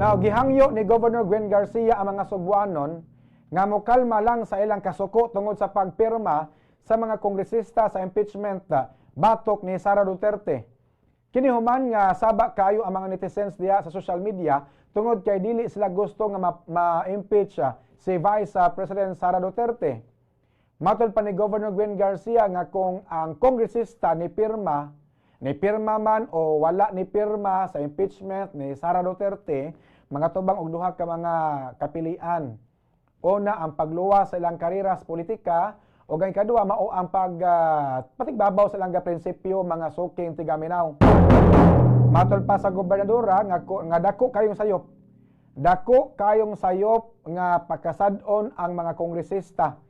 Now, gihangyo ni Governor Gwen Garcia ang mga Sugbuanon nga mokalma lang sa ilang kasuko tungod sa pagpirma sa mga kongresista sa impeachment batok ni Sara Duterte. Kini human nga saba kayo ang mga netizens diha sa social media tungod kay dili sila gusto nga ma-impeach si Vice President Sara Duterte. Matod pa ni Governor Gwen Garcia nga kung ang kongresista ni pirma man o wala ni pirma sa impeachment ni Sara Duterte, mga tubang og duha ka mga kapilian. Una, ang pagluwas sa ilang karera sa politika, o ang ikaduha mao ang pag patigbabaw sa ilang prinsipyo, mga suking tigaminaw. Matol pa sa gobernadora nga dako kayong sayop. Dako kayong sayop nga pagkasad-on ang mga kongresista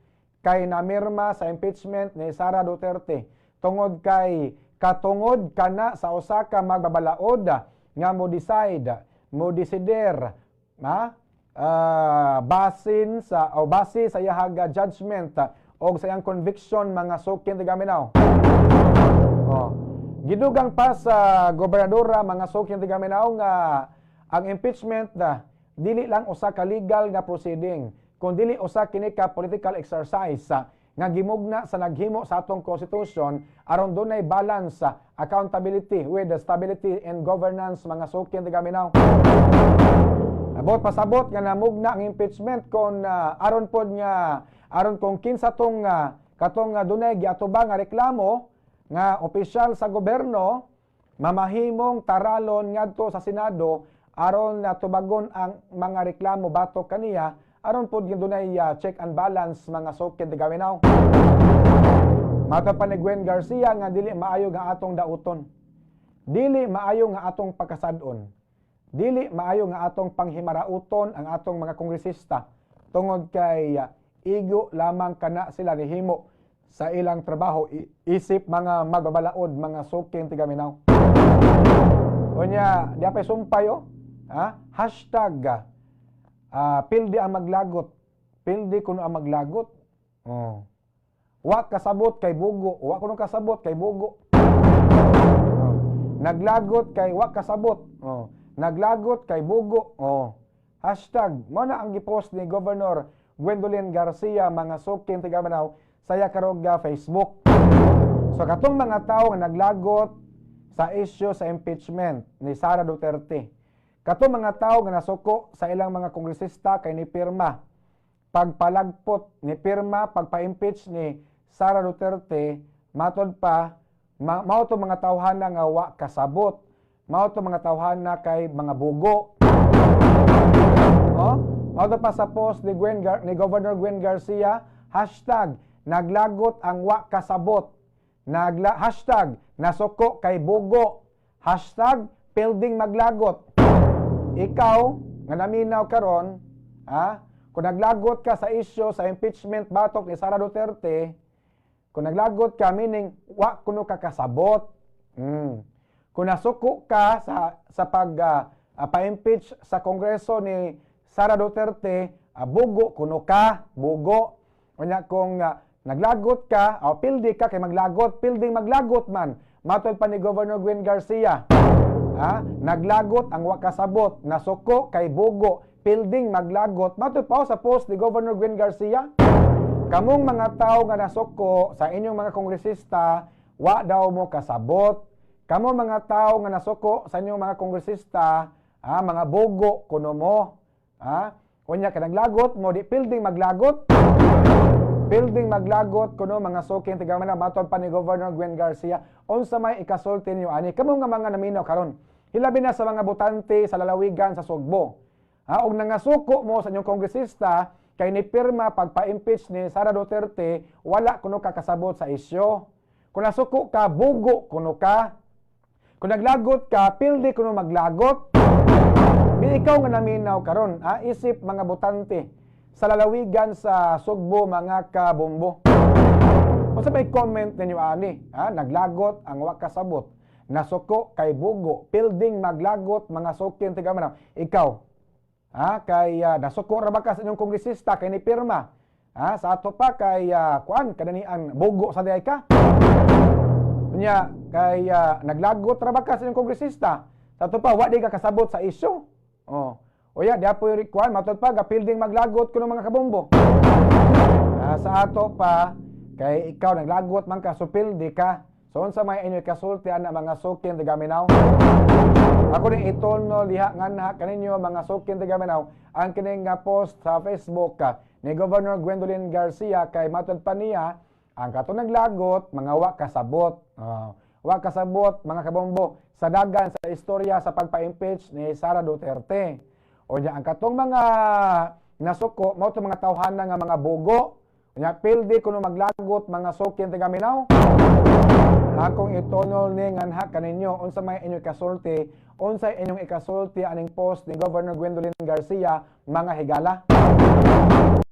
kay namirma sa impeachment ni Sara Duterte tungod kay katungod kana sa usa ka magbabalaod nga mo decide, mo desider, ha? Basin sa o base sa iyahag judgment o sa iyang conviction, mga suking tigaminaw. Oh. Gidugang pa sa gobernadora, mga suking tigaminaw, nga ang impeachment na dili lang usa ka legal nga proceeding kun dili usa kini ka political exercise nga gimugna sa naghimo sa atong constitution aron dunay balance sa accountability with the stability and governance, mga suking tigaminaw. Abot pasabot nga namugna ang impeachment kon aron pod nga aron kung kinsa tong katong dunay giatubang nga reklamo nga opisyal sa gobyerno, mamahimong taralon ngadto sa Senado aron na tubagon ang mga reklamo batok kaniya, aron pod nga dunay check and balance, mga suking tigaminaw. Matod pa ni Gwen Garcia nga dili maayo nga atong dauton. Dili maayo nga atong pagkasad-on. Dili maayo nga atong panghimarauton ang atong mga kongresista tungod kay igo lamang kana sila nihimo sa ilang trabaho isip mga magbabalaod, mga suking tigaminaw. Unya, di pa sumpay oh. Ha? #pildi ang maglagot. Pildi kuno ang maglagot. Oh. Wa kasabot kay bugo. Wa kuno kasabot kay bugo. Oh. Naglagot kay wa kasabot. Oh. Naglagot kay bugo. Oh. Hashtag mo na ang gipost ni Governor Gwendolyn Garcia, mga suking tigaminaw, sa Yakarog Facebook. So katong mga tao nga naglagot sa issue sa impeachment ni Sara Duterte, katong mga tao nga nasuko sa ilang mga kongresista kay ni pirma pagpalagpot, ni pirma pagpa-impeach ni Sara Duterte, matod pa mao to mga tawhana nga wa kasabot. Mao to mga tawhana kay mga bugo. Oh, mao to pa sa post ni Governor Gwen Garcia, #naglagot ang wa kasabot. #nasuko kay bugo. #pilding maglagot. Ikaw nga naminaw karon, ha? Kung naglagot ka sa issue sa impeachment batok ni Sara Duterte, kung naglagot ka, meaning wa kuno ka kasabot. Kung nasuko ka sa pag pa-impeach sa Kongreso ni Sara Duterte, bugo kuno ka, bugo. Unya kung naglagot ka, o pildi ka kay maglagot, pilding maglagot man. Matod pa ni Governor Gwen Garcia. Ha? Naglagot ang wa kasabot, nasuko kay bugo, pilding maglagot. Matod pa sa post ni Governor Gwen Garcia. Kamong mga tao nga nasuko sa inyong mga kongresista, wa daw mo kasabot. Kamo mga tao nga nasuko sa inyong mga kongresista, mga bugo kuno mo. Ha? Unya ka naglagot mo, di pilding maglagot. Pilding maglagot kuno, mga suking tigamana, matod pa ni Governor Gwen Garcia. Unsa may ikasulti niyo ani? Kamo nga mga naminaw karon, hilabi na sa mga botante sa lalawigan sa Sugbo. Ha, og nangasuko mo sa inyong kongresista kay ni pirma pagpa-impeach ni Sara Duterte, wala kuno ka kasabot sa isyu. Kung nasuko ka, bugo kuno ka. Kung naglagot ka, pildi kuno maglagot. Bi ikaw nga naminaw karon, ha, isip mga botante sa lalawigan sa Sugbo, mga kabombo. Unsa may comment ninyo ani? Ha, naglagot ang wa kasabot. Nasuko kay bugo, pilding maglagot, mga sukin tiga. Ikaw, ha, kay nasuko ra ba ka sa inyong kongresista kay ni pirma? Ha, sa ato pa kay kuan kadanian bugo sa diay ka. Unya kay naglagot ra ba ka sa inyong kongresista? Sa ato pa wa di ka kasabot sa isyu. Oh. Uya, di po kuan, matod pa, gapilding maglagot kuno mga kabombo. Ah, sa ato pa, kay ikaw naglagot man ka, so pildi ka. So unsa may inyo kasulti ana, mga sukin tigaminaw? Ako ni itono diha nganha kaninyo, mga sukin tigaminaw, ang kining nga post sa Facebook ka ni Governor Gwendolyn Garcia, kay matod pa niya ang katong naglagot mga wa kasabot. Wa kasabot, mga kabombo, sa dagan sa istorya sa pagpa-impeach ni Sara Duterte. O nya ang katong mga nasuko mao to mga tawhana nga mga bugo. Nya pildi kuno maglagot, mga sukin tigaminaw. Akong itonol ni nganha kaninyo, unsa may inyong kasulti, unsay inyong ikasulti aning post ni Governor Gwendolyn Garcia, mga higala?